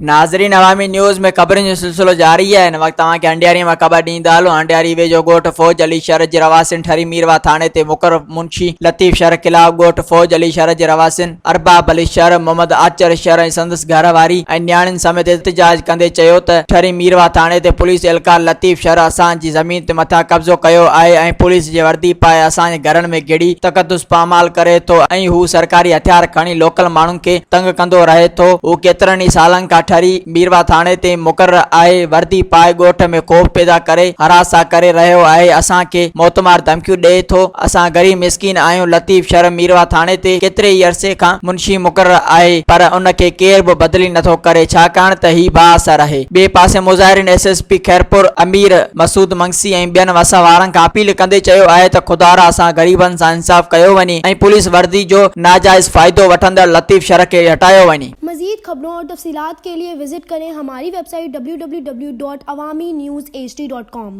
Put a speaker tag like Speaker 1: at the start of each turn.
Speaker 1: ناظرين عوامي نيوز ۾ خبرن جو سلسلو جاري آهي هن وقت توهان کي انڊياري مان خبر ڏيندا هلون انڊياري ويجهو ڳوٺ فوج علي شھر جي رهواسين ٺري ميرواھ ٿاڻي تي مقرر منشي لطيف شھر خلاف ڳوٺ فوج علي شھر جي رهواسين ارباب علي شھر، محمد آچر شھر ۽ سندس گهر واري ۽ نياڻين سميت احتجاج ڪندي چيو ته ٺري ميرواھ ٿاڻي تي پوليس اهلڪار لطيف شھر اسان جي زمين تي مٿان قبضو ڪيو آهي ۽ پوليس جي وردي پائي اسان جي گهرن ۾ گهڙي تقدس پامال ڪري ٿو ۽ هو سرڪاري هٿيار کڻي لوڪل ماڻهن کي تنگ ڪندو رهي ٿو. هو ڪيترن ئي سالن کان ٺري ميرواهه ٿاڻي تي مقرر آهي. وردي پائي ڳوٺ ۾ خوف پيدا ڪري هراسان ڪري رهيو آهي. اسان کي موتمار ڌمڪيون ڏئي ٿو. اسان غريب مسڪين آهيون. لطيف شھر ميرواهه ٿاڻي تي ڪيتري ئي عرصي کان منشي مقرر آهي پر ان کي ڪير به بدلي نٿو ڪري ڇاڪاڻ ته هي بااثر آهي. ٻئي پاسي مظاهرين S S P Khairpur Amir Masood Magsi ۽ ٻين وس وارن کان اپيل ڪندي چيو آهي ته خدارا اسان غريبن سان انصاف ڪيو وڃي ۽ پوليس وردي جو ناجائز فائدو وٺندڙ لطيف شر کي هٽايو وڃي.
Speaker 2: مزيد خبرون اور تفصيلات کے لئے وزٽ ڪرين ھماري web site www.awamiNewsHD.com.